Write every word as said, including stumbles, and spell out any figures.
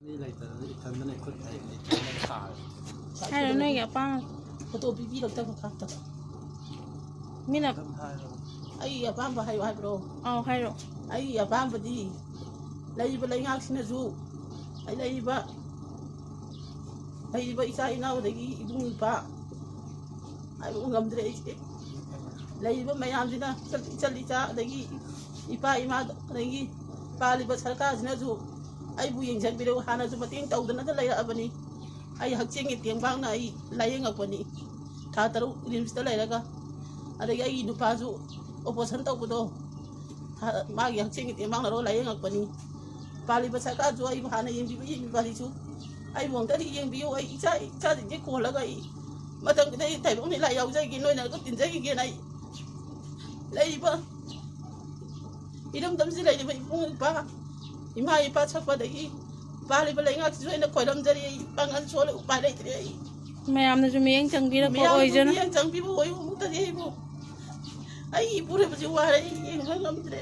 ꯃꯤ ꯂꯩꯇꯗꯅ ꯏꯊꯟꯗꯅ ꯈꯨꯠ ꯍꯩꯕꯅꯤ, ꯏꯊꯟꯗꯅ ꯁꯥꯔꯦ꯫ ꯍꯥꯏꯔꯣ, ꯅꯣꯏꯒꯤ ꯑꯄꯥꯝꯕ꯫ ꯐꯣꯇꯣ ꯄꯤꯕꯤꯔꯛꯇꯕ ꯈꯛꯇ꯫ ꯃꯤꯅ ꯑꯗꯨꯝ ꯍꯥꯏꯔꯣ꯫ ꯑꯩꯒꯤ ꯑꯄꯥꯝꯕ ꯍꯥꯏꯌꯣ ꯍꯥꯏꯕ꯭ꯔꯣ? ꯑꯧ, ꯍꯥꯏꯔꯣ꯫ ꯑꯩꯒꯤ ꯑꯄꯥꯝꯕꯗꯤ ꯂꯩꯔꯤꯕ ꯂꯩꯉꯥꯛꯁꯤꯅꯁꯨ, ꯑꯩ ꯂꯩꯔꯤꯕ, ꯂꯩꯔꯤꯕ ꯏꯆꯥ ꯏꯅꯥꯎꯗꯒꯤ ꯏꯕꯨꯡ ꯏꯄ꯭ꯋꯥ ꯍꯥꯏꯕ ꯉꯝꯗ꯭ꯔꯦ ꯑꯩꯁꯦ꯫ ꯂꯩꯔꯤꯕ ꯃꯌꯥꯝꯁꯤꯅ, ꯏꯆꯜ, ꯏꯆꯜ ꯏꯆꯥ, ꯑꯗꯒꯤ ꯏꯄꯥ ꯏꯃꯥ, ꯑꯗꯒꯤ ꯄꯥꯜꯂꯤꯕ ꯁꯔꯀꯥꯔꯁꯤꯅꯁꯨ ꯑꯩꯕꯨ ꯌꯦꯡꯁꯤꯟꯕꯤꯔꯛꯎ꯫ ꯍꯥꯟꯅꯁꯨ ꯃꯇꯦꯡ ꯇꯧꯗꯅꯇ ꯂꯩꯔꯛꯑꯕꯅꯤ꯫ ꯑꯩ ꯍꯛꯆꯦꯜꯒꯤ ꯇꯦꯡꯕꯥꯡꯅ ꯑꯩ ꯂꯥꯏꯌꯦꯡꯉꯛꯄꯅꯤ꯫ ꯊꯥ ꯇꯔꯨꯛ ꯔꯤꯝꯁꯇ ꯂꯩꯔꯒ, ꯑꯗꯒꯤ ꯑꯩꯒꯤ ꯅꯨꯄꯥꯁꯨ ꯑꯣꯄꯔꯦꯁꯟ ꯇꯧꯕꯗꯣ ꯊꯥ-, ꯃꯥꯒꯤ ꯍꯛꯆꯦꯜꯒꯤ ꯇꯦꯡꯕꯥꯡꯅꯔꯣ ꯂꯥꯏꯌꯦꯡꯉꯛꯄꯅꯤ꯫ ꯄꯥꯜꯂꯤꯕ ꯁꯔꯀꯥꯔꯁꯨ ꯑꯩꯕꯨ ꯍꯥꯟꯅ ꯌꯦꯡꯕꯤꯕ, ꯌꯦꯡꯕꯤꯕ ꯍꯥꯏꯁꯨ ꯑꯩꯕꯨ ꯑꯝꯇꯗꯤ ꯌꯦꯡꯕꯤꯌꯨ꯫ ꯑꯩ ꯏꯆꯥ, ꯏꯆꯥꯁꯤꯡꯁꯦ ꯀꯣꯜꯂꯒ ꯑꯩ ꯃꯊꯪꯗ ꯑꯩ ꯇꯥꯏꯕꯪ ꯂꯤꯂꯥ ꯌꯥꯎꯖꯒꯦ, ꯅꯣꯏꯅꯒ ꯇꯤꯟꯖꯈꯤꯒꯦꯅ ꯑꯩ ꯂꯩꯔꯤꯕ ꯏꯔꯝꯗꯝꯁꯤ ꯂꯩꯔꯤꯕ ꯏꯕꯨꯡ ꯏꯄꯥ, ꯏꯃꯥ ꯏꯄꯥ ꯁꯛꯄꯗꯒꯤ ꯄꯥꯜꯂꯤꯕ ꯂꯩꯉꯥꯛꯁꯤꯁꯨ ꯑꯩꯅ ꯈꯣꯏꯔꯝꯖꯔꯤ꯫ ꯑꯩ ꯄꯥꯡꯒꯜ ꯁꯣꯜꯂꯦ, ꯎꯄꯥꯏ ꯂꯩꯇ꯭ꯔꯦ꯫ ꯑꯩ ꯃꯌꯥꯝꯅꯁꯨ ꯃꯤꯠꯌꯦꯡ ꯆꯪꯕꯤꯔꯛꯄ ꯃꯤꯌꯥꯝꯅꯁꯨ ꯑꯣꯏꯖꯅꯨ꯫ ꯃꯤꯠꯌꯦꯡ ꯆꯪꯕꯤꯕ ꯑꯣꯏꯌꯨ꯫ ꯑꯃꯨꯛꯇꯗꯤ ꯑꯩꯕꯨ, ꯑꯩ ꯏꯄꯨꯔꯣꯏꯕꯁꯤ ꯋꯥꯔꯦ, ꯑꯩ ꯌꯦꯡꯕ ꯉꯝꯗ꯭ꯔꯦ꯫